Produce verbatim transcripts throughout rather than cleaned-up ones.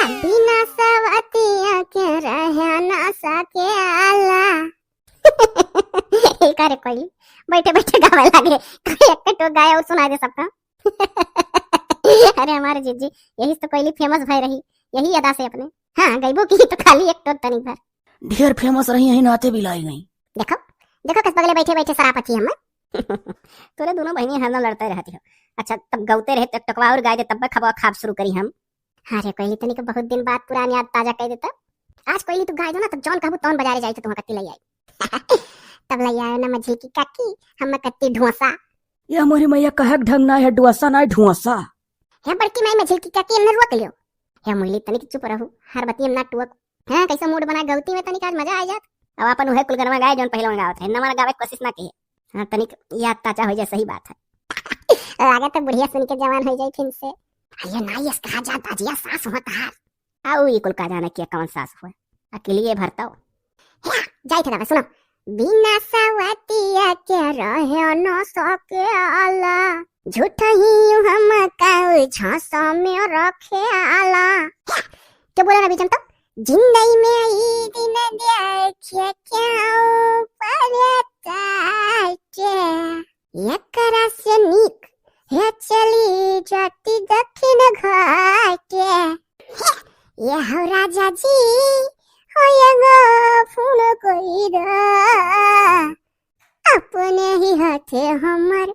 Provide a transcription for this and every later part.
बिना सवतिया के रह ना सकेला। ए का रे कोइली, बैठे बैठे गावे लागे। का एक टोक गाए और सुनाए दे सबका। अरे हमारे जीजी, यही से तो कोइली famous भय रही, यही अदा से अपने। हाँ, गइबो की तो खाली एक टोक तनी भर। ढेर famous रही, यही नाते बिलाई गई। देखो, देखो कस बगले बैठे बैठे सरापत ही हम। तोरे दोनों बहिनी हरदम लड़ते रहती हो। अच्छा, तब गौते रहे तो एक टोकवा और गाए दे, तब खाबा खाब शुरू करी हम। अरे कोइली, तनिक बहुत दिन बाद पुरान याद ताजा कइ देता। आज कोइली तू गाय दो ना, तब जौन कहबू तौन बजारे जाई तो तुहाँ कत्ती लइ आई। तब लइ आयो ना मझिलकी काकी, हम कत्ती ढोसा। ये मोरी मैया, कहक ढंग ना है, डोसा ना है, ढोसा। हे बड़की माई मझिलकी काकी, हमने रोक लियो। हे मुइली, तनिक चुप रहू, हर बतिये में ना टोक। हाँ, कैसा mood बना गौती में, तनिक आज मजा आ जात। अब अपन उहे कुल गनवा गाए जौन पहिले गावत रहे, नवा गावे के कोशिश ना किहे। हाँ, तनिक याद ताजा होइ जाए, सही बात है। लागत है बुढ़िया सुन के जवान होइ जाई फिन से। अरे ना, यस कहा जात, अजिया सास होत हार। आऊ ई कुल का जाने के कौन सास हुआ, अकेलिए भरताओ। हे, जाई थे दबा, सुनो। बिना सवतिया के रहे न सकेला, झूठ ही हम काऊ झांसा में रखेला। हे, के बोला ना बीचम तो? जिंदगी में ई दिन देखे क्यों पड़ता के, एकरा से नीक हे चली जाती दक्षिण घाटे। हे, ये हो राजा जी, हो एगो फोन कोई दा, अपने ही हाथे हमर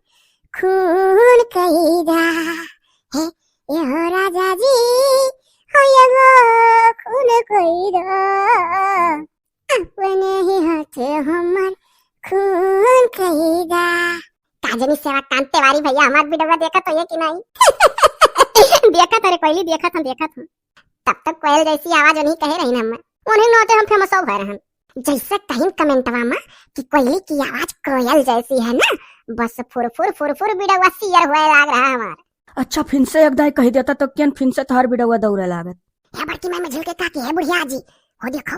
खून कई दा। हे, ये हो राजा जी, हो एगो खून कई दा, अपने ही हाथे हमर खून कई दा। का जनी सेवा कांत तिवारी भैया हमार वीडियो देखत होइहे कि नहीं? देखत हरे कोइली, देखत हम, देखत हम। तब तक कोयल जैसी आवाज उन्हीं कहे रही हमर, उन्हीं नोते हम famous हो भय रहन। जैसे कहीं कमेंटवा में कि कोयली की आवाज कोयल जैसी है ना, बस फुर फुर फुर फुर वीडियो share हुए लाग रहा हमार। अच्छा, फिन से एक दाई कही देता तो केन फिन से तोहार वीडियो दौड़े लागत। हे बड़की माई मझिलकी काकी, हे बुढ़िया जी, हो देखो,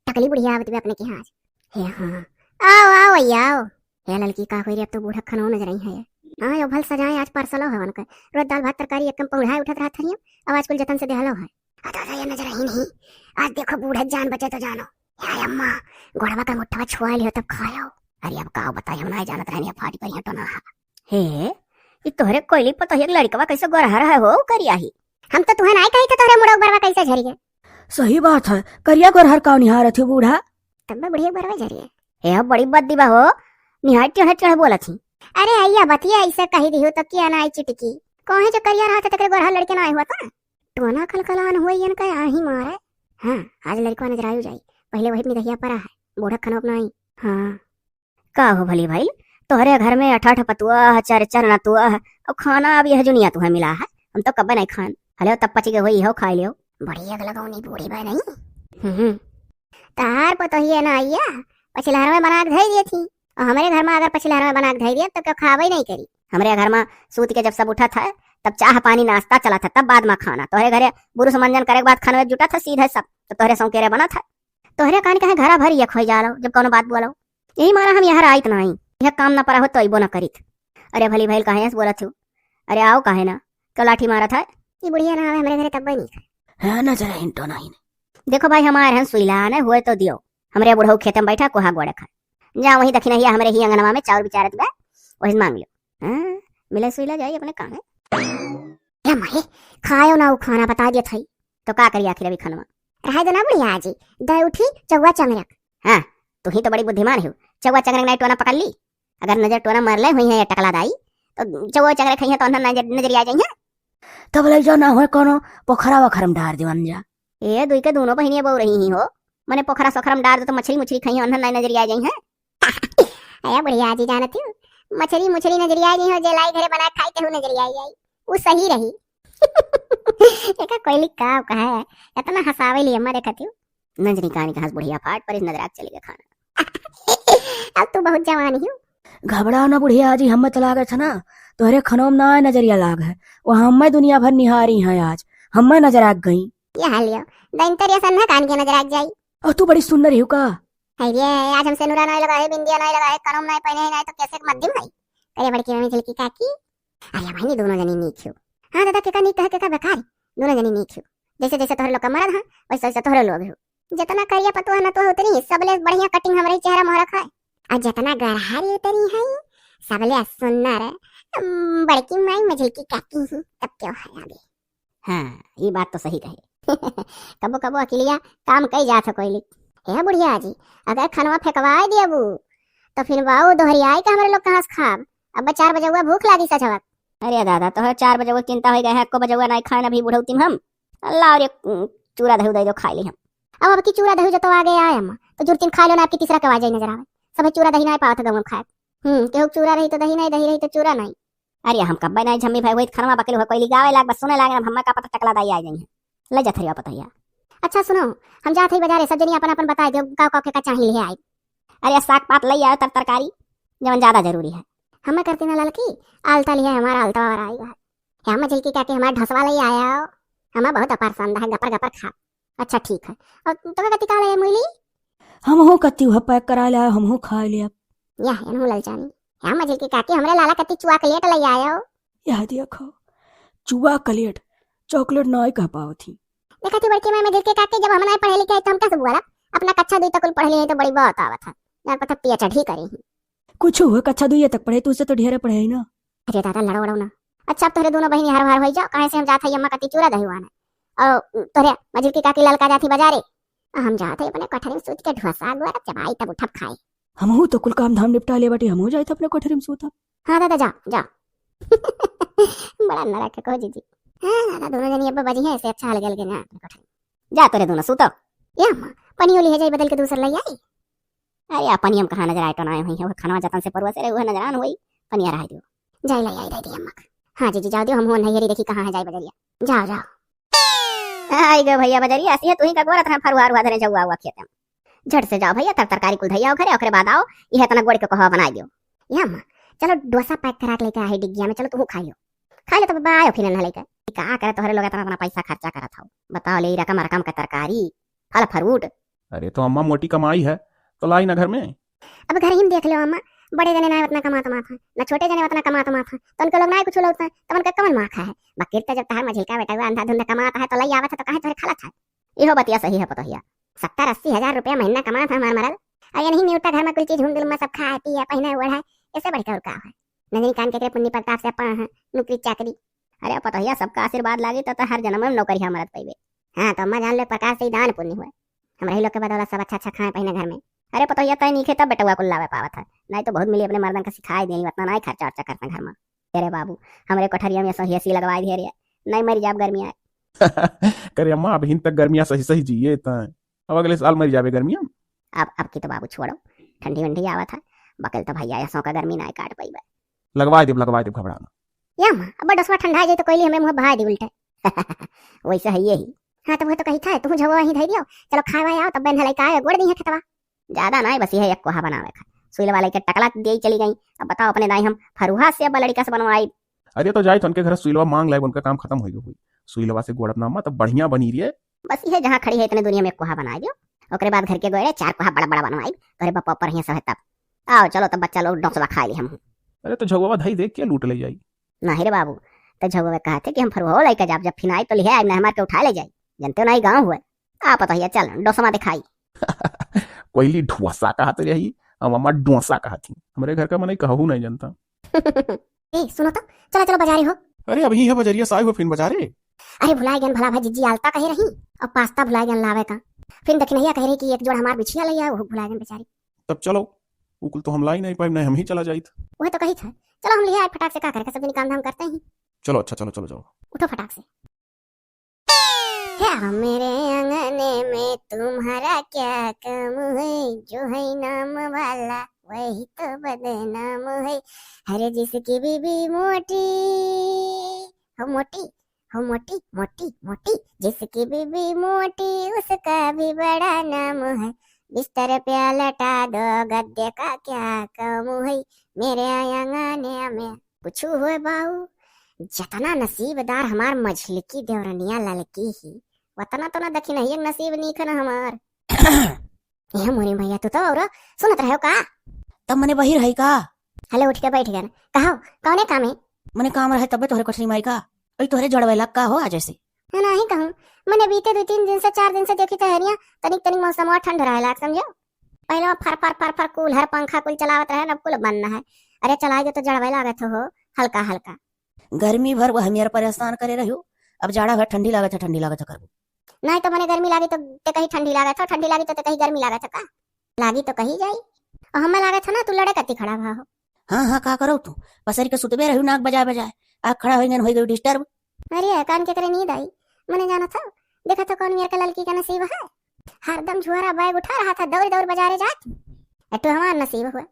टकली बुढ़िया आवत बे अपने के यहाँ आज। हे हाँ, आओ, आओ भैया, आओ। हे ललकी, का होई रे, अब तो बूढ़ा खनवा नजर आई है। हाँ, यो भल सजाए, आज परसलो हवन के। रोज दाल भात तरकारी एकदम पौढ़ाए उठत रहत हरियम, अब आज कुल जतन से देहलो है। आ दादा, ये नजर आई नहीं। आज देखो बूढ़ा जान बचे तो जानो। हे अम्मा, गोड़वा का मुठवा छुआ लियो तब खायो। अरे अब का बताई, हम ना जानत रहनी, फाटी पर यहाँ टोना है। हे, ई तोहरे कोइली पतोहिया के लड़कवा कैसे गोरहर है हो, करिया ही। हम तो तुहे नाई कही थे तोहरे मुड़ो बरवा कैसे झरिए। सही बात है, करिया गोरहर का निहारत हो बूढ़ा। तब बुढ़िया बरवा झरिए। हे हो, बड़ी बद्दी बा हो, निहार टेढ़े टेढ़े बोलत ही। अरे अइया बतिया ऐसे कही दिहु तो क्या ना आई चिटकी। कहे जो करिया रहत है तकरे गोरहर लड़के ना आए हुआ था। टोना खलखलान हुआ इनका आही मारे। हाँ, आज लड़कवा नजर आयु जाई, पहले वही निगहिया परा है, बूढ़ा खनो अपना आई। हाँ। का हो भली भाई, तोहरे घर में अठाठ पतुआ है, चार चार नतुआ है, और खाना अब यह जुनिया तुहे मिला है, हम तो कब्बे नहीं खान। हले तब पची के होई हो, खाई लियो। बड़ी अगलगौनी बूढ़ी बा नहीं। हम्म। तार पतोहिए ना अइया, पछिलहर में बना के धई दिए थी, और हमरे घर में अगर पछिलहर में बना के धई दिए तो क्यों खावे नहीं करी। हमरे घर में सूत के जब सब उठत है, तब चाह पानी नाश्ता चलत है, तब बाद में खाना। तोहरे घरे बुरुस मंजन करे के बाद खानवे जुटत है सीधे सब, तो तोहरे सौकेरे बनत है। तोहरे कान कहे घरा भर ये खोई जालो, जब कौनो बात बोलो। यही मारा हम यहाँ आइत ना आई, यह काम ना परा हो तो अइबो ना करित। अरे भली भइल काहे ऐसे बोलत हो? अरे आओ काहे ना, तो लाठी मारत है। ई बुढ़िया ना आवे हमरे घरे तब नहीं। हाँ, नजर हिंटो नहीं। देखो भाई, हमारे हन सुईला ने हुए तो दियो, हमरे बुढ़ऊ खेते में बैठा कोहा गोड़े खा। जा वहीं दखिनहिया हमरे ही अंगनवा में चाउर बिचारत बा, वही से मांग लियो। हाँ, मिले सुईला जाई अपने काम है। ए माई, खायो ना उ खाना बता दिया था। तो का करी आखिर अभी खनवा? रहे दो ना बुढ़िया जी, दे उठी चौवा चंगरक। हाँ, तू ही तो बड़ी बुद्धिमान हो, चौवा चंगरक नहीं टोना पकड़ ली। अगर नजर टोना मरले हुई है ये टकला दाई, तो चौवा चंगरक खइहे तो अन्हन नजर, नजरिया जाइहे। तब ले जाओ ना होए कोनो पोखरा वखरा में डार देवन जा। ए, दुई के दोनों बहिनिया बहू रही ही हो, मने पोखरा सोखरा में डार दो तो मछली मुछली खइहे, अन्हन नहीं नजरिया जाइहे। अरे बुढ़िया जी जानत हो, मछली मुछली नजरिया जाई हो, जे लाई घरे बना खाई केहू नजरिया जाई, उ सही रही। एका कोयली का कहे, इतना हंसावे लिए मरे खातिर। नजरी कानी कहाँ से बुढ़िया फाट पर इस नजराक चली गई खाना। अब तू बहुत जवान ही हो। घबराओ ना बुढ़िया जी, हमें तो लागत है ना, तोहरे खनों में ना आए नजरिया लाग है, वो हमें दुनिया भर निहारी हैं आज, हमें नजर आग गई। ये हाल लियो, दैनतर ये सन्ना कान के नजर आग जाई। और तू बड़ी सुंदर ही का? है रे, आज हम सेनुरा नहीं लगा है, बिंदिया नहीं लगा है, करम नहीं पहने हैं, नहीं तो कैसे मद्दिम है। करे बड़की मम्मी झलकी काकी। अरे भाई, नहीं दोनों जनी नीक हो। हाँ दादा, केका नीक कहे, केका बेकार, दोनों जनी नीक हो। जैसे जैसे तोहरे लोग का मरद है, वैसे वैसे तोहरे लोग हो। जितना करिया पतोह न तो उतरी, सबले बढ़िया cutting हमरे चेहरा मोहरा खाए। और जितना गरहरी उतरी है, सबले सुंदर है। अम, बड़की माई मझिलकी काकी ही, तब क्यों है आगे। हाँ, ई बात तो सही कहे। कबो कबो अकेलिया काम कई जात है कोई। हे बुढ़िया जी, अगर खनवा फेंकवाए देबू, तो फिर बाऊ दोहरियाई के हमरे लोग कहाँ से खाब? अब चार बजउआ भूख लागी सचवा। अरे दादा, तोहर चार बजउआ चिंता हो गए है, एको बजउआ नहीं खाए अभी बुढ़ौती में हम। अल्लाह, और एक, उम, चूरा दही दे दो, खाई ली हम। अब, अब की चूरा दही जो तो आगे आए अम्मा, तो जुर्तिन खाई लो ना, आपकी तीसरा के आ जाए नजर आवे। सब चूरा दही नहीं पावत है गाँव में खाए। हम्म, केहू चूरा रही तो दही नहीं, दही रही तो चूरा नहीं। अरे हम कब्बे नहीं झम्मी भाई, वही खनवा बकरी हुआ कोई लिगावे लाग, बस सुने लागे, अब हमें का पता टकला दाई आ जाई है। ले जा थरिया पतोहिया। अच्छा सुनो, हम जात हई बाजारे, सब जनी अपन अपन बताए दियो, का का के का चाही ले आई। अरे साग पात ले आयो, तर तरकारी, जवन ज्यादा जरूरी है। हमें करती ना ललकी, आलता लिया हमारा आलता और आएगा। हम मझिलकी काकी हमारा ढसवा ले आया हो, हमें बहुत पसंद है, गपर गपर खा। अच्छा ठीक है, और तो कति का ले मुइली? हमहू कति हुआ pack करा ले, हमहू खा ले। या है नहू ललचानी। हम मझिलकी काकी हमरे लाला कति चुआ के लेट ले आया हो। यह देखो, चुआ कलेट, chocolate नाई कह पावत ही। देखा थी बड़की माई मझिलकी काकी, जब हम नाई पढ़े लिखे तो हम कैसे बोला? अपना कक्षा दुई तक कुल पढ़ लिए तो बड़ी बात आवत है। जान पता PhD करी ही। कुछ हुआ, कक्षा दुई तक पढ़े, तुझसे तो ढेरे पढ़े ही ना। अरे दादा, लड़ो लड़ो ना। अच्छा, अब तोहरे दोनों बहिनी हर हर होई जाओ, काहे से हम जात हई अम्मा कती चूरा दही हुआ ना। और तोहरे मझिलकी काकी ललका जात ही बाजारे। आ हम जात हई अपने कोठरी में सूत के ढोसा गोरब, जब आई तब उठब खाए। हमहू तो कुल काम धाम निपटा ले बाटी, हमहू जाइत अपने कोठरी में सूतब। हाँ दादा, जा, जा। बड़ा नरक है, कहो जीजी। हाँ दादा, दोनों जनी अब बजी हैं, ऐसे अच्छा अलगे अलगे ना अपने कोठरी। जा तोरे दोनों सूतो। या अम्मा, पनियो लिहे जाई बदल के दूसर ले आई। अरे, आ पनिया में कहाँ नजर आए, टोनाए हुई है, वो खनवा जतन से परुआ से रहे, वो नजरान हुई, पनिया रहा दियो। जाई ले आई दे दी अम्मा का। हाँ जीजी, जाओ दियो, हम हुआ नैहरी देखी कहाँ है जाई बजरिया। जाओ, जाओ। आई गए भैया बजरिया, असी है तू ही का गोरत है, फरुआ रुआ धरे जौआ हुआ खेत में। झट से जाओ भैया, तर तरकारी कुल धैया घरे, ओकरे बाद आओ, यह इतना गोड़ के कहवा बनाई दियो। या अम्मा, चलो डोसा pack करा के लेके आहे डिग्गिया में, चलो तू खाइयो। खा ले तो बाबा आयो फिर ना लेके। का करे तोहरे लोग इतना, इतना पैसा खर्चा करत हो, बताओ ले रकम रकम का तरकारी, फल fruit। अरे तो अम्मा मोटी कमाई है, तो लाई ना घर में। अब घर ही में देख लो अम्मा, बड़े जने ना उतना कमात मात है, ना छोटे जने उतना कमात मात है, तो उनके लोग ना कुछ लौटता है, तो उनका कौन माखा है? बकीर तो जब तहार मझिलका बेटा हुआ अंधाधुंध कमात है, तो लई आवत है, तो काहे तोहरे खालत है? इहो बतिया सही है पतोहिया, सत्तर अस्सी हजार रुपया महीना कमात है हमार मरद, और ये नहीं निउटा घर में कुल चीज हुंगलुम्मा सब खाए पिए पहिने ओढ़े, ऐसे बढ़ के और का है? नजनी कान के एकरे पुण्य प्रताप से पा है नौकरी चाकरी। अरे पतोहिया, सबका आशीर्वाद लागी तो, तो हर जन्म में नौकरिया मरद पइबे। हाँ, तो अम्मा जान लो, प्रकार से ही दान पुण्य हुए। हमरा ही लोग के बदौलत सब अच्छा अच्छा खाए पहिने घर में। अरे पतोहिया, तय नीखे तब बेटवा कुल लावे पावत है, नहीं तो बहुत मिली अपने मर्दन का सिखाए देनी, उतना नहीं खर्चा उर्चा करते घर में। अरे बाबू, हमरे कोठरिया में सो AC लगवाए दिए रे, नहीं मर जाब गर्मी आए। करे अम्मा, अबहिन तक गर्मिया सही सही जिए तय, अब अगले साल मर जाबे गर्मिया। अब, अब की तो बाबू छोड़ो, ठंडी वंडी आवत है, बकल तो भैया ऐसों का गर्मी नहीं काट पइबे। लगवाए देब, लगवाए देब, घबरा ना। या अम्मा, अब डोसवा ठंडा जाए तो कोयली हमरे मुँह बहाए दी उल्टे। वैसे है यही। हाँ, तो वो तो कही था, तू झगवा वहीं धई दियो, चलो खाए वाए आओ, तब बहन हलाई का आए, गोड़ दी है खेतवा। ज्यादा ना है, बस यह एक कोहा बनावे का। सुइलवा लेके टकला दे चली गई। अब बताओ अपने दाई हम फरुहा से अब लड़का से बनवाई। अरे तो जाई तो उनके घर सुइलवा मांग लाए, उनका काम खत्म हो गया हुई। सुइलवा से गोड़ब नामा तो बढ़िया बनी रे। बस यह जहाँ खड़ी है इतने दुनिया में एक कोहा बनाई दियो, ओकरे बाद घर के गोड़े चार कोहा बड़ा बड़ा बनवाई, तोरे बापा पर हियाँ सब है तब। आओ चलो तब बच्चा लोग डोसवा खाए ली हम। अरे तो झगवा धई दे के लूट ले जाई। नहीं रे बाबू, तो झगवा कहा थे कि हम फरुहा लेके जाब, जब फिनाई तो लिहे आई ना हमार के उठा ले जाई, जनते नहीं गाँव हुए। आ पतोहिया चल डोसवा दिखाई। कोयली ढोसा कहत रही, हम अम्मा डोसा कहत ही। हमरे घर का मनई कहू नहीं जनता। ए, सुनो तो, चलो, चलो बजारे हो। अरे, अबही है बजरिया साई हो फिन बजारे। अरे, भुलाए गन भला भाई, जिज्जी आलता कहे रही, और पास्ता भुलाए गन लावे का। फिन दखिनहिया कहे रही कि एक जोड़ हमार बिछिया ले आओ, वो भुलाए गन बेचारी। तब चलो, उकुल तो हम लाई नहीं पाइब, नहीं हम ही चला जाइत। वह तो कही था, चलो हम लिहे आए फटाक से, का करे, सब दिन काम धाम करते ही। चलो, अच्छा, चलो, चलो, जाओ। उठो फटाक से। क्या मेरे आंगन में तुम्हारा क्या काम है, जो है नाम वाला वही तो बदनाम है। अरे जिसकी बीबी मोटी, हो मोटी, हो मोटी, मोटी, मोटी, जिसकी बीबी मोटी उसका भी बड़ा नाम है। बिस्तर पे लटा दो गद्दे का क्या काम है, मेरे आंगन में कुछ हुए बाऊ, जतना नसीबदार हमार मझिलकी देवरनिया ललकी ही, वतना तो ना दखिनहिया के नसीब नीक है ना हमार। ए मोरी मैया, तू तो और सुनत रहे हो का? तब मने बहिर है का? हले उठ के बैठ गए। कहो, कौने काम है? मने काम रहे तबे तोहरे कोठरी में आई का? अई तोहरे जड़वे लग का हो आज ऐसे? है ना, ही कहूँ। मने बीते दो तीन दिन से, चार दिन से देखी तो हरिया, तनिक तनिक मौसम और ठंड रहे लाग, समझो। पहले वो फर फर फर फर कूलर पंखा कुल चलावत रहे, अब कुल बंद है। अरे चलाए दो तो जड़वे लागत हो, हल्का हल्का। गर्मी भर वो हमियर परेशान करे रहियो, अब जाड़ा भर ठंडी लागत है, ठंडी लागत है करबो। नहीं तो मने गर्मी लागी तो ते कहीं ठंडी लागत हो, ठंडी लागी तो ते कहीं गर्मी लागत है का? लागी तो कही जाई। और हमें लागत है ना, तू लड़े कत्ती खड़ा भा हो। हाँ, हाँ, का करो तू? पसर के सुतबे रहियो नाक बजाए बजाए, आ खड़ा होई गन, होई गई डिस्टर्ब। अरे, कान के करे नींद आई? मने जाना था, देखा था कौन मेरे का लड़की का नसीब है। हरदम झुआरा बैग उठा रहा था, दौड़ दौड़ बाजारे जात। एटो हमार नसीब हुआ,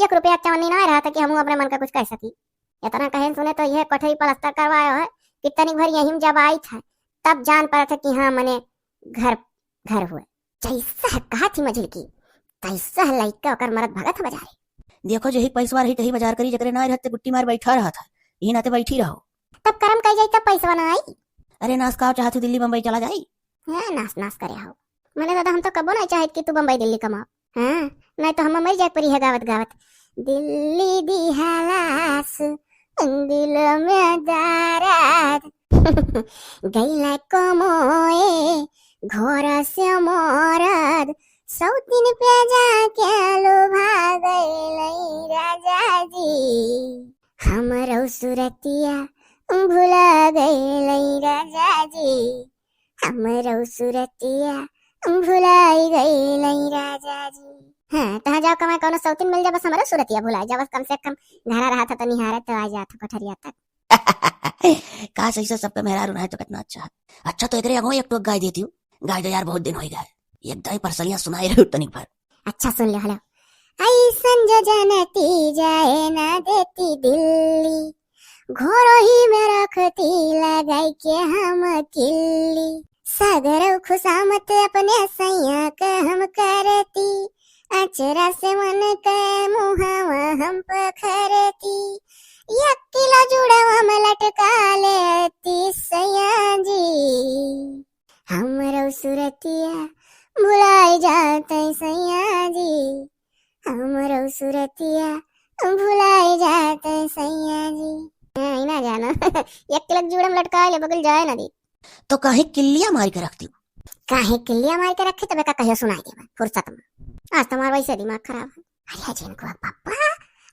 एक रुपया चवन्नी ना रहा था कि हम अपने मन का कुछ कह सकी। इतना कहे सुने तो यह कोठरी पलस्तर करवायो है कि तनिक भर यहीं में जब आई था, तब जान पड़ा था कि हाँ, मने घर, घर हुए। जैसा कहा थी मझिल की, तैसा लइका ओकर मरद भगत ह बाजारे। देखो, जही पैसवा रही तही बाजार करी, जकरे ना रहते गुट्टी मार बैठा रहा था, यही नाते बैठी रहो। तब करम कह जाई तब पैसवा ना आई। अरे नास का चाहत हो दिल्ली बम्बई चला जाई? हाँ, नास नास करे हो। मने दादा, हम तो कबो नहीं चाहत कि तू बम्बई दिल्ली कमाओ। हाँ, नहीं तो हम मर जाए परी है गावत गावत। दिल्ली दिहलास दिल में दर्द। गैला कमोए घर से मरद, सौतिन पे जाके लुभा गैलै राजा जी। हमरौ सुरतिया भुला गैलै राजा जी, हमरौ सुरतिया भुलाई गैलै राजा जी। हाँ, तहाँ जाओ कमाए, कौनो सौतिन मिल जा, बस हमरौ सुरतिया भुलाई जा, बस कम से कम घरा रहा था तो निहारे तो आ जात कोठरिया तक। काश ऐसे सबके मेहरारू रहे तो कितना अच्छा है। अच्छा तो एकरे अगो एक टोक गाय देती हूँ, गाय दो यार, बहुत दिन हो गए, एक दाई परसलियाँ सुनाए रहे तनिक भर। अच्छा सुन ले, हेलो। ऐसन जो जनती जाए ना देती दिल्ली, घोरही में रखती लगाई के हम किल्ली। सगरौ खुशामत अपने सैया के हम करती, अचरा से मन के मुहावा हम पखरती। एक किलो जुड़वा में लटका लेती सैया जी। हमरौ सुरतिया भुलाई जात सैया जी, हमरौ सुरतिया भुलाई जात सैया जी। हाँ, ई ना जाना। एक किलो जुड़वा में लटका ले, बगल जाए ना दी। तो काहे किल्लिया मार के रख दी? काहे किल्लिया मार के रखे, तबे का कहियो सुनाई देबा फुर्सत में। आज तो हमार वैसे दिमाग खराब है। अरे जिनको पापा,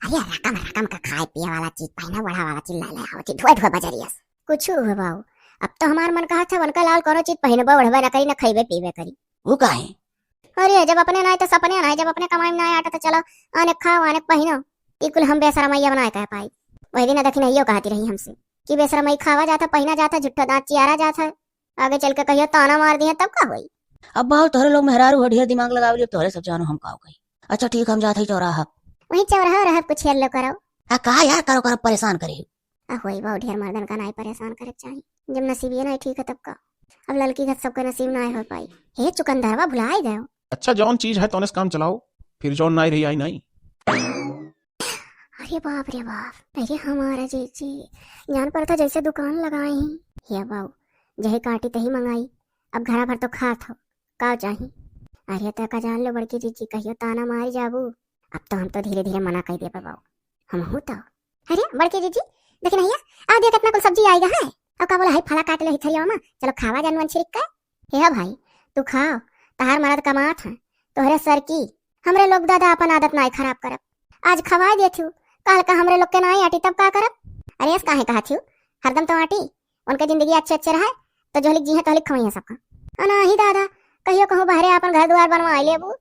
अरे रकम रकम का खाए पिए वाला चीज, पहिना ओढ़ा वाला चीज ला ले आवती, धोए धोए बजरिया से। कुछ हुए बाऊ, अब तो हमार मन कहा था, उनका लाल कोनो चीज पहिनबे ओढ़बे ना करी, ना खइबे पीबे करी। वो काहे? अरे जब अपने ना आए तो सपने ना आए, जब अपने कमाई में ना आए आटा तो चलो आने खाओ, आने पहिनो। ई कुल हम बेशरमैया बनाए कह पाई। वही दिन देखी नहीं कहती रही हमसे कि बेशरमई खावा जाता, पहिना जाता, झुट्ठो दांत चियारा जाता है। आगे चल के कहियो ताना मार दिया तब का होई? अब बाऊ तोहरे लोग मेहरारू हो, ढेर दिमाग लगावे लियो, तोहरे सब जानो हम का कही। अच्छा ठीक, हम जात हई चौराहा। वहीं चौराहा रहब, कुछ हेर लो करो। आ का यार करो करो, परेशान करे हो। आ होई बाऊ, ढेर मर्दन का नाई परेशान करे के चाही, जब नसीबिये नाई ठीक है तब का। अब लड़की घर सबके नसीब नाई हो पाई। हे चुकंदरवा भुलाई गयो। अच्छा जौन चीज है तौने से काम चलाओ, फिर जौन नाई रही आई नाई। अरे बाप रे बाप, अरे हमारा जीजी, जान पड़ता जैसे दुकान लगाए ही। हे बाऊ, जही काटी तही मंगाई, अब घरा भर तो खात हो, का चाही? अरे तो का जान लो बड़की जीजी, कहियो ताना मारी जाबू। अब तो हम तो धीरे धीरे मना कर दिया बाऊ, हम हूँ तो। अरे बड़की जीजी, देखी नहीं है, आ दिया कितना कुल सब्जी आई है, अब का बोला है फला काट ले ही थरिया में, चलो खावा जान मन छिड़क के। हे भाई, तू खाओ, तहार मरद कमात है, तोहरे सर की। हमरे लोग दादा अपन आदत नाई खराब करब। आज खवाए देत हूँ, काल का हमरे लोग के नाई आटी तब का करब? अरे ऐस काहे कहत हूँ, हरदम तो आटी, उनके जिंदगी अच्छे अच्छे रहे, तो जोहलिक जी हैं तोहलिक खवई हैं सबका। अनाही दादा, कहियो कहूँ बहरे अपन घर दुआर बनवा लेबू,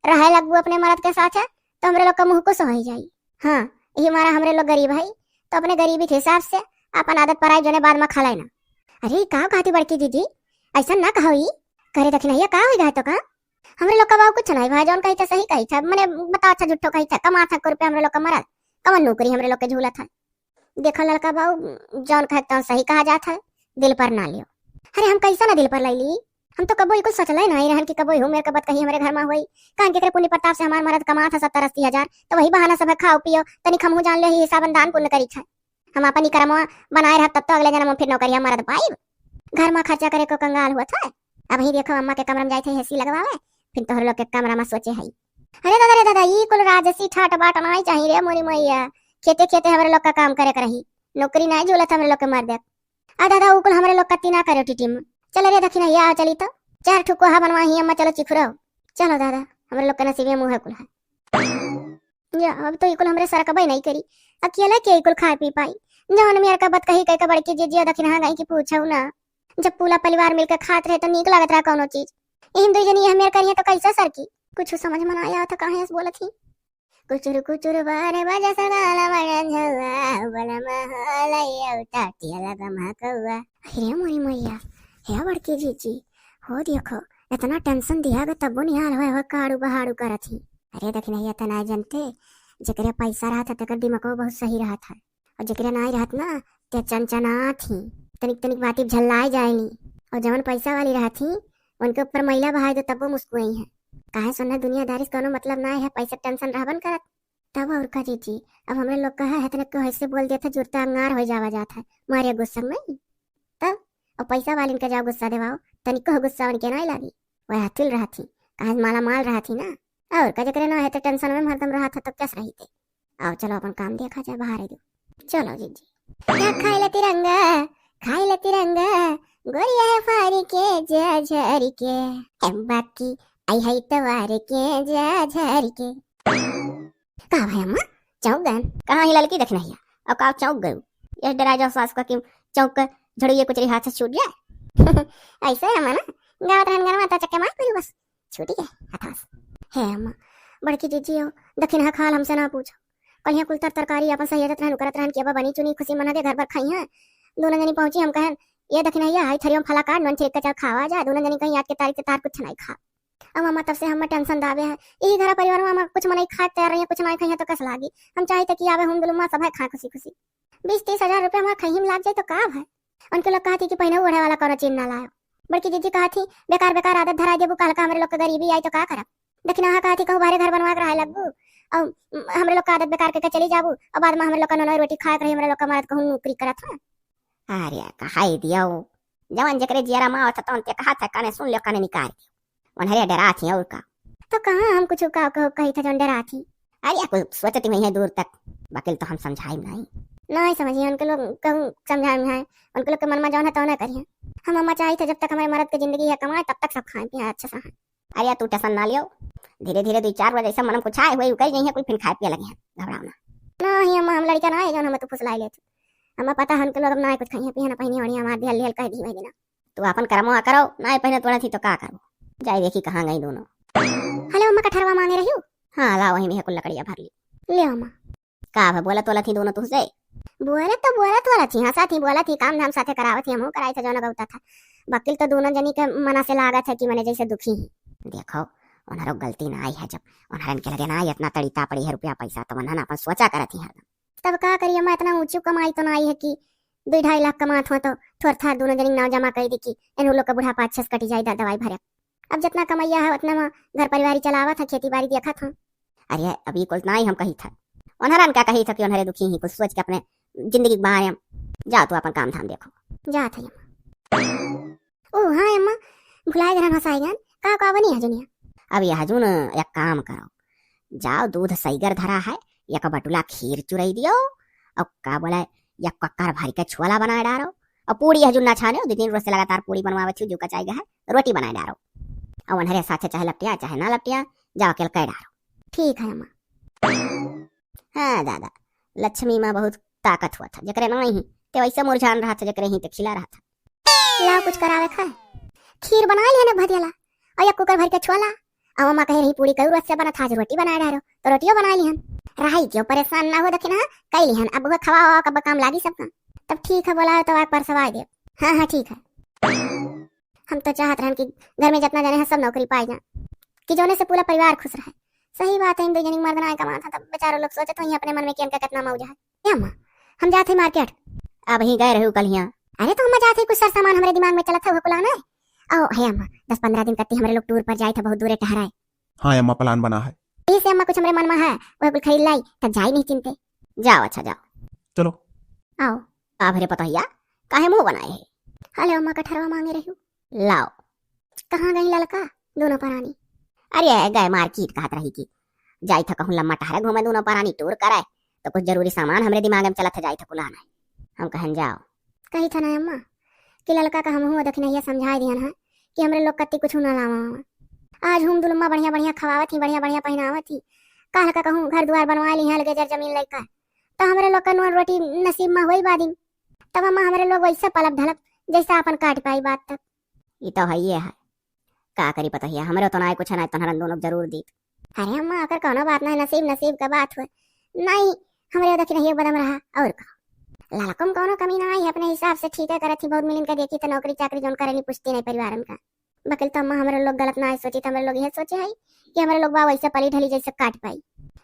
रहे लगबू अपने मरद के साथ है, तो हमरे लोग का मुँह कुछ हो ही जाई। हाँ, यही मारा हमरे लोग गरीब है, तो अपने गरीबी के हिसाब से अपन आदत पराई जोने बाद में खा लेना। अरे का कहती बड़की दीदी, ऐसा ना कहो ई। करे दखिनैया का होई गए तो का? हमरे लोग का बाबू कुछ नहीं भाई, जौन कही था सही कही था, मने बताओ अच्छा झूठो कही था, कमा था को रुपया हमरे लोग का मरल, कवन नौकरी हमरे लोग के झूला था। देखो लड़का बाबू, जौन कहे तो सही कहा जात है, दिल पर ना लियो। अरे हम कैसा ना दिल पर ले ली, हम तो कबो ई कुछ सोचले नहीं रहन कि कबो हूँ मेरे कबत कहीं हमरे घर में होई। कान केकरे पुण्य प्रताप से हमार मरद कमात है सत्तर अस्सी हजार, तो वही बहाना सब है खाओ पियो, तनिक हमहू जान ले ही हिसाबन दान पुण्य करी था। हम अपन ई करमवा बनाए रहब तब तो अगले जन्म में फिर नौकरिया मरद पाइब। घर में खर्चा करे को कंगाल हुआ था। अब ही देखो अम्मा के कमरा में जाए थे एसी लगवावे, फिर तोहर लोग के कमरा में सोचे हई। अरे दादा रे दादा, ई कुल राजसी ठाट बाट नहीं चाहिए रे मोरी मैया। खेते खेते हमरे लोग का काम करे के रही, नौकरी नहीं झूलत हमरे लोग के मर्द। आ दादा, उ कुल हमरे लोग कत्ती ना करे टीटी में। चल रे दखिनहिया, आओ चली तो। चार ठो कोहा बनवा ही अम्मा, चलो चिखुरो। चलो दादा, हमरे लोग के नसीबे मुँह है कुल है। या, अब तो ई कुल हमरे सरकबे नहीं करी। अकेले के ई कुल खाए पी पाई? जवन मेर का बतकही कह के बड़की जीजी दखिनहा गई कि पूछो ना। जब पूरा परिवार मिलके खात रहे तो नीक लागत रहा कौनो चीज। इहन दुई जनी हमेर करिए तो कैसे सरकी? कुछ समझ में ना आया था काहे ऐसे बोलत ही। कुचुर कुचुर बारे बजे सगाला बड़न झौआ, बलमा हो लइया उताटिया लगा महकौआ। अरे मोरी मैया, हे बड़की जीजी, हो देखो, इतना टेंशन दिया ग तब्बो निहाल होए हो काड़ू बहाड़ू करत ही। अरे दखिनहिया त नाय जनते, जेकरे पैसा रहत है तेकर दिमागो बहुत सही रहत है, और जेकरे नाय रहत ना, ते चनचनात ही, तनिक तनिक बाती झल्लाए जाएनी। और जवन पैसा वाली रहत ही, उनके ऊपर मैला बहाए दो तब्बो मुस्कुआई है। काहे सोना दुनियादारी से कोनो मतलब ना है, पैसा टेंशन रहबन करत। तब और का जीजी, अब हमरे लोग कहा है तनिक को ऐसे बोल देत है, जुरता अंगार हो जावा जात है, मारे गुस्सा में। तब और पैसा वालिन के जाओ गुस्सा देवाओ, तनिको गुस्सा उनके ना लागी। वह हथिल रहत ही, काहे माला माल रहत ही ना। और का जेकरे ना है तो टेंशन में हरदम रहत है, तो कैसे रही थे? आओ चलो अपन काम देखा जाए, बाहर है दो। चलो जीजी। ना खाए ले तिरंगा, खाए ले तिरंगा, गोरिया है फारी के जा झरी के। हम बाकी आई है तवार के जा झरी के। का भाई अम्मा, चौंक गए? कहाँ ही ललकी दखिनहिया, और का चौंक गए? ये डरा जाओ सास का कि चौंक के झड़िए कुचरी हाथ से छूट जाए। ऐसे है अम्मा ना, गावत रहन गन माता चक्के मार करी बस, छूटी गए हथास। हे अम्मा, बड़की जीजी हो, दखिनहा खाल हमसे ना पूछो। कलिया कुल तर तरकारी अपन सहेजत रहन, उकरत रहन कि अब बनी चुनी खुशी मना के घर भर खाई हैं। दोनों जनी पहुंची, हम कहन, "ये दखिनहिया, हाई थरिया में फला काट, नून छिड़क के चल खावा जा।" दोनों जनी कहीं, "आज के तारीख से तार कुछ नहीं खा।" अब अम्मा तब से हमें टेंशन दाबे है। यही घर परिवार में हम कुछ मनई खाए तैयार रही, कुछ नहीं खाई है तो कैसे लागी? हम चाहित कि आवे हम दुलुम्मा सब है खाए खुशी खुशी। बीस तीस हजार रुपया हमारे खही में लाग जाए तो का भाई? उनके लोग कहती कि पहिने ओढ़े वाला कोनो चीज ना लायो। बड़की जीजी कहती, "बेकार बेकार आदत धरा देबू, काल का हमरे लोग के गरीबी आई तो का करब?" दखिनहा कहती, "कहूँ बाहरे घर बनवा के रहे लगबू, और हमरे लोग का आदत बेकार करके चली जाबू, और बाद में हमरे लोग का नोनो रोटी खाए के रही, हमरे लोग का मरद कहूँ नौकरी करत है।" अरे कहाई दियो, जवन जेकरे जियरा मावत है तवन ते कहत है, काने सुन लियो, काने निकाल दियो। उन्हरे डरात ही और का। तो कहाँ हम कुछ का, का कही था जौन डरात ही? अरे कुछ सोचती हुई है दूर तक, बाकिल तो हम समझाई नहीं। नहीं समझिए, उनके लोग कहूँ समझाए में है, उनके लोग के मन में जौन है तौन करिए। हम अम्मा चाहित है जब तक हमारे मरद के जिंदगी है कमाए तब तक सब खाए पिए अच्छा सा है। अरे तू टेंशन ना लियो, धीरे धीरे दो चार बजे ऐसे मनम कुछ आए हुए कही नहीं है, कुल फिर खाए पिए लगे हैं, घबराओ ना। नहीं अम्मा, हम लड़का ना है जौन हमें तू फुसलाई लेती। हमें पता है उनके लोग अब ना कुछ खाइए पिए ना पहिने ओढ़िए, हमारे दिहल लिहल कह दी वही दिना। तू आपन करमवा करो, ना पहले तोड़ा थी तो का करो? जाए देखी कहाँ गई दोनों। हेलो अम्मा, कठरवा मांगे रही हो? हाँ, ला वही में है कुल लकड़िया भर ली। ले अम्मा। का भा बोलत वाला थी दोनों तुझसे? बोलत तो बोलत वाला थी, हंसा थी, बोला थी, काम धाम साथे करावत थी, हमहू कराई था जौन गौता था। वकील तो दोनों जनी के मना से लागत है कि मने जैसे दुखी ही। देखो, उन्हरो गलती ना आई है, जब उन्हरन के लगे ना इतना तड़ी तापड़ी है रुपया पैसा, तो उन्हन अपन सोचा करत ही हरदम। तब का करी अम्मा, इतना ऊंची कमाई तो ना आई है कि दुई ढाई लाख कमात हो तो थोर थार दोनों जनी नाव जमा कर दी कि एनहू लोग का बुढ़ापा अच्छे से कटी जाए द-, दवाई भरे। अब जितना कमैया है उतना में घर परिवार ही चलावत है, खेती बाड़ी देखत है। अरे अभी कुल ना ही हम कही था, उन्हरन का कही था कि उन्हरे दुखी ही कुछ सोच के अपने जिंदगी के बारे में। जाओ तू अपन काम धाम देखो। जात है अम्मा। ओ हाँ अम्मा, भुलाए गरन हंसाए गन, का का बनी है जुनिया? अब यह जुन एक काम करो, जाओ दूध सैगर धरा है, एक बटुला खीर चुराई दियो, और का बोला, एक कक्कर भर के छोला बनाए डारो, और पूड़ी यह जुन ना छाने, दो तीन रोज से लगातार पूड़ी बनवावे छु, जो कचाई है, रोटी बनाए डारो, और उन्हरे साथे चाहे लपटिया चाहे ना लपटिया, जाओ अकेल कह डारो। ठीक है अम्मा। हाँ दादा, लक्ष्मी माँ बहुत ताकत हुआ था, जकरे नहीं ते वैसे मुरझान रहा था, जकरे ही ते खिला रहा था। लाओ कुछ करावे खाए। खीर बनाए लिहन एक भदियाला, और एक कुकर भर के छोला। अब अम्मा कहे रही पूड़ी कई रोज से बनत, आज रोटी बनाए डारो, तो रोटियो बनाए लिहन। रही क्यों परेशान ना हो, दखिनहा कई लिहन, अब वह खवा हुआ कब काम लागी सबका। तब ठीक है, बोला है तो आग परसवाए दे। हाँ हाँ ठीक है। हम तो चाहत रहन कि घर में जितना जने हैं सब नौकरी पाए जाए, कि जोने से पूरा परिवार खुश रहे। सही बात है, इन दो जनी के मर्द ना कमात है, तब बेचारो लोग सोचत होइहैं अपने मन में कि इनका कितना मौज है। ए अम्मा, हम जात है मार्केट। अब ही गए रहू कल हियाँ। अरे तो अम्मा जात है, कुछ सर सामान हमरे दिमाग में चलत है, वो कुल आना है। ओ हे अम्मा, दस पन्द्रह दिन कत्ती हमरे लोग टूर पर जाए थे, बहुत दूरे टहराए। हाँ अम्मा, प्लान बना है। इसे अम्मा कुछ हमरे मन में है, वो कुल खरीद लाई, तब जाई नहीं चिंते। जाओ अच्छा जाओ। चलो। आओ। अब रे पतोहिया, काहे मुंह बनाए है? हेलो अम्मा, कठरवा मांगे रही हूँ। लाओ। कहाँ गई ललका दोनों परानी? अरे गए मार्केट, कहत रही कि जाई था कहूँ लम्मा टहरे घूमे दोनों परानी टूर करे, तो कुछ जरूरी सामान हमरे दिमाग में चलत है, जाई था कुलाना है। हम कहन जाओ। कही था ना अम्मा कि ललका का हमहू दखिनहिया समझाए दिहन है कि हमरे लोग कत्ती कुछ ना लावा। आज हम दुलम्मा बढ़िया बढ़िया खवावत ही, बढ़िया बढ़िया पहिनावत ही, काल का कहूँ घर दुआर बनवा ली है, अलगे जर जमीन लइका, तो हमरे लोग का नून रोटी नसीब में होई बादिन। तब अम्मा हमरे लोग वैसे पलब ढलब जैसे आपन काट पाई बात तक। ई तो हइये है, का करी पतोहिया, हमरे तो नाय कुछ नाय, तोहरन दोनों जरूर दीत। अरे अम्मा, अगर कौनो बात नाय, नसीब नसीब का बात हुए। नाई, हमरे दखिनहिया बदम रहा, और का। ललकम कौनो कमी ना आई, अपने हिसाब से ठीक है करत ही, बहुत मिलिन का देखी तो नौकरी चाकरी जौन करेनी पूछती नहीं परिवारन का। बकिल तो अम्मा हमरे लोग गलत ना सोची, तो हमरे लोग यह सोचे है कि हमरे लोग बा वैसे पली ढली जैसे काट पाई।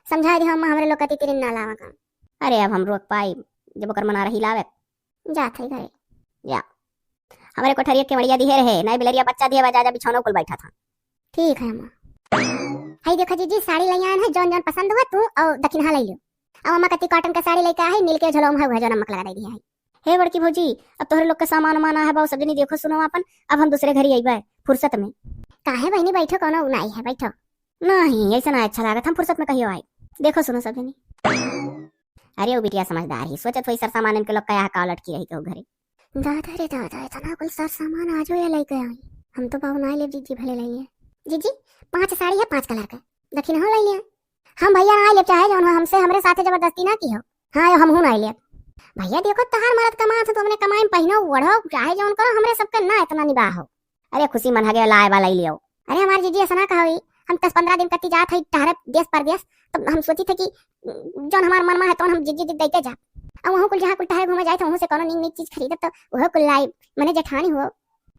समझाए दे अम्मा, हमरे लोग कती तिरिन ना लावा काम। अरे अब हम रोक पाई, जब ओकर मना रही लावे। जात है घरे। जा। हमरे कोठरिया के मड़िया दिहे रहे, नए बिलरिया बच्चा दिहे बा, जा जा बिछौनो कुल बैठा था। ठीक है अम्मा। हई देखो जीजी, साड़ी ले आयन है, जौन जौन पसंद हुआ तू और दखिनहा ले लियो। अब अम्मा कती कॉटन का साड़ी लेके आहे, मिल के झोलो में है, वह जौन अम्मा के लगा दे दिया है। हे बड़की भौजी, अब तोहरे लोग के सामान उमान आहे बा, सब जनी देखो सुनो आपन, अब हम दूसरे घरी अइबे फुर्सत में। काहे बहिनी, बैठो, कौनो नाई है, बैठो। नहीं, ऐसे ना अच्छा लागत, हम फुर्सत में कहियो आई। देखो सुनो सब जनी। अरे, वो बिटिया समझदार ही, सोचत होई सर सामान इनके लोग का यहाँ का लटकी रही केहू घरे। दादा रे दादा, इतना कुल सर सामान आजो ये लेके आई। हम तो बाबू ना लेब, जीजी भले ले लिए। जीजी, पांच साड़ी है, पांच कलर के, दखिनहो ले लिए। हम भैया ना लेब, चाहे जौन हो, हमसे, हमरे साथे जबरदस्ती ना की हो। हाँ, यो हमहू ना लेब। भैया देखो, तहार मरद कमात है, तो अपने कमाई में पहिनो, ओढ़ो, चाहे जौन करो, हमरे सबके ना इतना निबाह हो। अरे खुशी मन हगे लाए वाला ही लियो। अरे हमार जीजी ऐसा ना कहो, हम दस पन्द्रह दिन कती जात है टहरे देश परदेश, तो हम सोची थे कि जौन हमार मन में है तौन हम जीजी जी देते जा। अब वहू कुल जहाँ कुल टहरे घूमे जाए तो वहू से कोनो नीक नीक चीज खरीदब तो वह कुल लाई, मने जेठानी हो।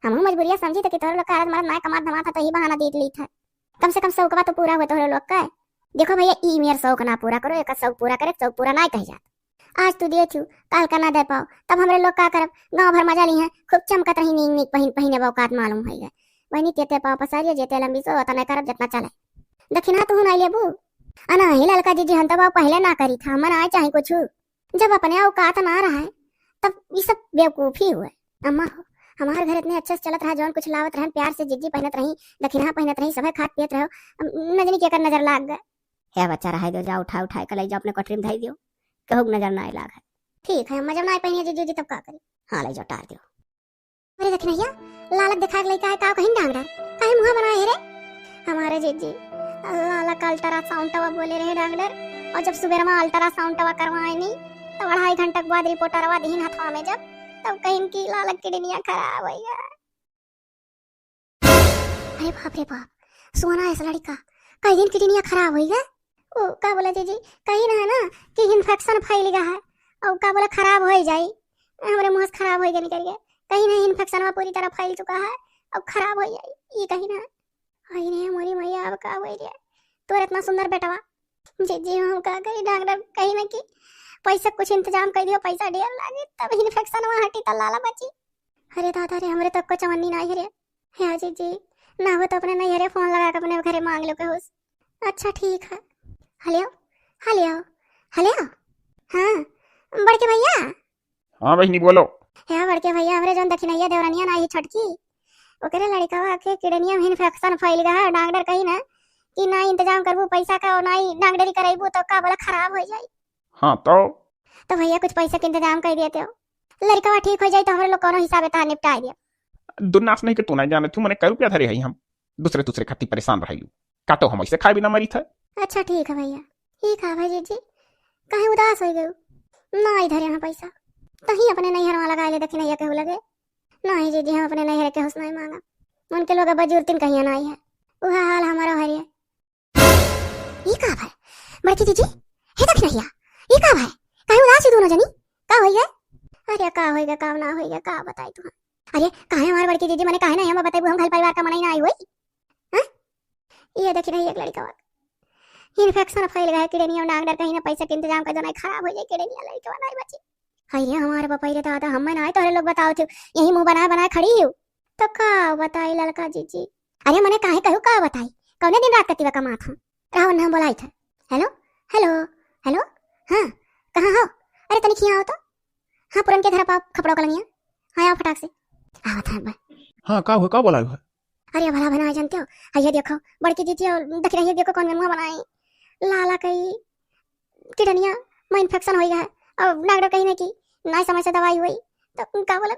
हमहू मजबूरिया समझी थे कि तोहरे लोग का आज मरद ना कमात धमात है तो यही बहाना दे ली था। कम से कम शौकवा तो पूरा हुआ तोहरे लोग का। देखो भैया, ई मेर शौक ना पूरा करो, एक शौक पूरा करे, शौक पूरा ना कह जात। आज तू दे थू, काल का ना दे पाओ, तब हमरे लोग का करब? गांव भर मजा ली है, खूब चमकत रही, नीक नीक पहिन पहिने बा, औकात मालूम होई गए। बहनी, तेते पाओ पसारिया, जेते लंबी सो, ओतने करब, जितना चले। दखिना तू ना लेबू? अना ही ललका जीजी, हम तो बा पहले ना करी था, हमन आए चाहे कुछ। जब अपने औकात ना रहे, तब ये सब बेवकूफी हुए। अम्मा हो, हमार घर इतने अच्छे से चलत रहा, जौन कुछ लावत रहन, प्यार से जीजी पहिनत रही, दखिना पहिनत रही, सभे खात पियत रहो, अब न जानी केकर नजर लाग गए। हे बच्चा, रहे दो, जा उठा उठा के ले जाओ, अपने कोठरी में धई दियो, कहूँ के नजर ना लाग है। ठीक है अम्मा, जब ना पहिनिए जीजी जी, तब का करी? हाँ, ले जाओ, टार दियो। अरे दखिनहिया, लालक देखा के लइका है, का कहीं डांगडर, काहे मुंह बनाए है रे? हमारे जीजी, लालक का अल्ट्रासाउंड तवा बोले रहे डांगडर, और जब सुबेर में अल्ट्रासाउंड तवा करवाए नी, तब अढ़ाई घंटा के बाद रिपोर्टरवा दीन हथवा में जब, तब कहीं की लालक किडनिया खराब हो गया। अरे बाप रे बाप, सोना ऐसा लड़का, कई दिन किडनिया खराब हो गया। ओ, का बोला जीजी, कहीं ना है ना कि इन्फेक्शन फैल गया है, और का बोला खराब हो जाई, हमरे मुंह से खराब हो गया निकल गया, कहीं ना इन्फेक्शन पूरी तरह फैल चुका है, अब खराब हो जाई, ये कहीं ना। आई रे हमारी मैया, अब का हो गया, तोर इतना सुंदर बेटवा। जीजी, हम का करी, डॉक्टर कहीं ना कि पैसा कुछ इंतजाम कर दियो, पैसा ढेर लागे, तब इन्फेक्शन वहाँ हटी, त लाला बची। अरे दादा रे, हमरे तब को चवन्नी ना आई रे। हे जीजी, ना हो तो अपने नैहरे फोन लगा के अपने घरे मांग लो केहू से। अच्छा ठीक है। हेलो, हेलो, हेलो। हाँ, बड़के भैया। हाँ बहिनी, बोलो। हे बड़के भैया, हमरे जौन दखिनैया देवरनिया ना ही छोटकी, ओकरे लड़कवा के किडनिया में इन्फेक्शन फैल गया है। डॉक्टर कही ना कि ना इंतजाम करबू पैसा का और ना ही डॉक्टरी करैबू तो का बोला खराब हो जाई। हाँ तो? तो भैया कुछ पैसा के इंतजाम कर देते हो, लड़कवा ठीक हो जाई तो हमरे लोग कोनो हिसाब से निपटा दिया। दुन्नास नहीं के तू नहीं जाने, तू मने कै रुपया धरे है हम दूसरे दूसरे खातिर परेशान रहलू। काटो हम ऐसे खाए बिना मरी थे। अच्छा ठीक है भैया, ठीक है भाई जी, काहे उदास हो गए? ना इधर यहाँ पैसा, तहीं अपने नैहर वाला गाय ले दखिनैया केहू लगे। नहीं जीजी, हम अपने नैहर केहू से नहीं मांगा, उनके लोग अब जरूरतिन कहिया ना आई है, वह हाल हमारा हरिया। ई का भाई, बड़की जीजी, हे दखिनैया, ई का भाई, काहे उदास ही दोनों जनी, का होई गए? अरे का होई गए, का ना होई गए, का बताई तू? अरे काहे हमारे बड़की जीजी, मने काहे नहीं हम बताई, हम घर परिवार का मनाई ना आई होई? हाँ? ये दखिनैया एक लड़का बा, इन्फेक्शन फैल गया है किडनिया में, डॉक्टर कहीं ना पैसा के इंतजाम कर दो, नहीं खराब हो जाए किडनिया, लड़का बा नहीं बची। हाय रे हमारे बापा रे दादा, हम ना आए तोहरे लोग बताओ थे, यही मुंह बनाए बनाए खड़ी हो। तो का बताई ललका जीजी? अरे मने काहे कहू का बताई, कौने दिन रात कतिवा कमात हम। रहो ना हम बोलाई था। हेलो, हेलो, हेलो। हाँ, कहाँ हो? अरे तनिक हियाँ आओ तो। हाँ, पुरन के घर पाओ खपड़ो कलंगिया। हाँ, आओ फटाक से। आवत है बा। हाँ, का हुआ, का बोलायो है? अरे भला बना जानते हो, हाँ, ये देखो, बड़की जीजी और दखिनैया देखो कौन मुंह बनाई। लाला कही किडनिया में इन्फेक्शन हो गया है और डॉक्टर कही ना कि ना समय से दवाई हुई, तो का बोले,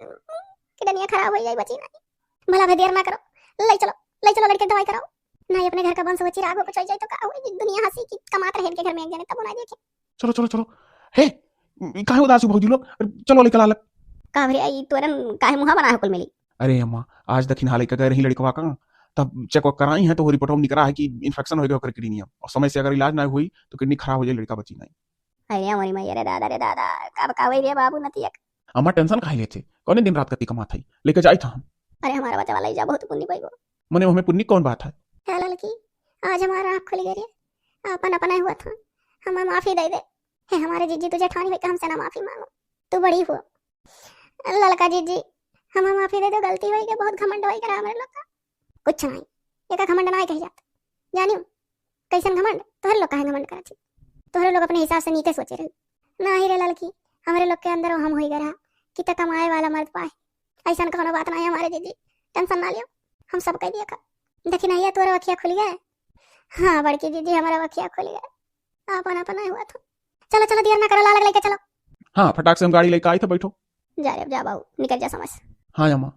किडनिया खराब होइ जाई, बची नहीं। भला भाई देर ना करो, ले चलो, ले चलो लड़के दवाई कराओ। नहीं अपने घर का वंश हो, चिराग हो, कुछ हो जाए तो का होई, दुनिया हंसी कि कमात रहे इनके घर में एक जने, तब ना देखे। चलो, चलो, चलो। हे, ई काहे उदास हो भौजी लोग? अरे, चलो लेके लालक। का भरे, ई तोरन काहे मुंहा बनाए हो कुल मिली? अरे अम्मा, आज दखिन हाले का गए रही लड़कवा का, तब चेक वेक कराई है तो वो रिपोर्ट में निकला है कि इन्फेक्शन हो गया ओकर किडनी में। और समय से अगर इलाज ना हुई तो किडनी खराब हो जाए, लड़का बची नहीं। अरे मोरी मैया रे दादा रे दादा, कब का होई रे बाबू नतिया के? अम्मा टेंशन काहे लेते? कौने दिन रात कती कमात है? लेके जाई था हम। अरे हमारा बच्चा वाला ही जा, बहुत पुण्य पाइबो। मने ओहमे पुण्य कौन बात है? हे ललकी, आज हमारा आँख खुल गई रे। अपन अपन हुआ था, हमें माफी दे दे। हे हमारे जीजी, तू जेठानी होके हमसे ना माफी मांगो, तू बड़ी हो। ललका जीजी, हमें माफी दे दो, गलती होई के, बहुत घमंड होई के रहा हमरे लोग का। कुछ नहीं, एका घमंड ना कही जात, जानियो। कैसन घमंड? तोहरे लोग काहे घमंड करत ही? तोहरे लोग अपने हिसाब से नीके सोचे रही। नाही रे ललकी, हमरे लोग के अंदर हम होई गए रहा कि त कमाए वाला मर्द पाए। ऐसन कौनो बात नहीं हमारे जीजी, टेंशन ना लियो, हम सब कह दिया का। देखी नहीं है, तोरा अखिया खुल गए। हाँ बड़की जीजी, हमारा अखिया खुल गए, अपन अपन नहीं हुआ था। चलो चलो, देर ना करो, लालक लेके चलो। हाँ, फटाक से हम गाड़ी लेके आई था, बैठो। जा रे, जा बाबू, निकल जा समझ। हाँ अम्मा।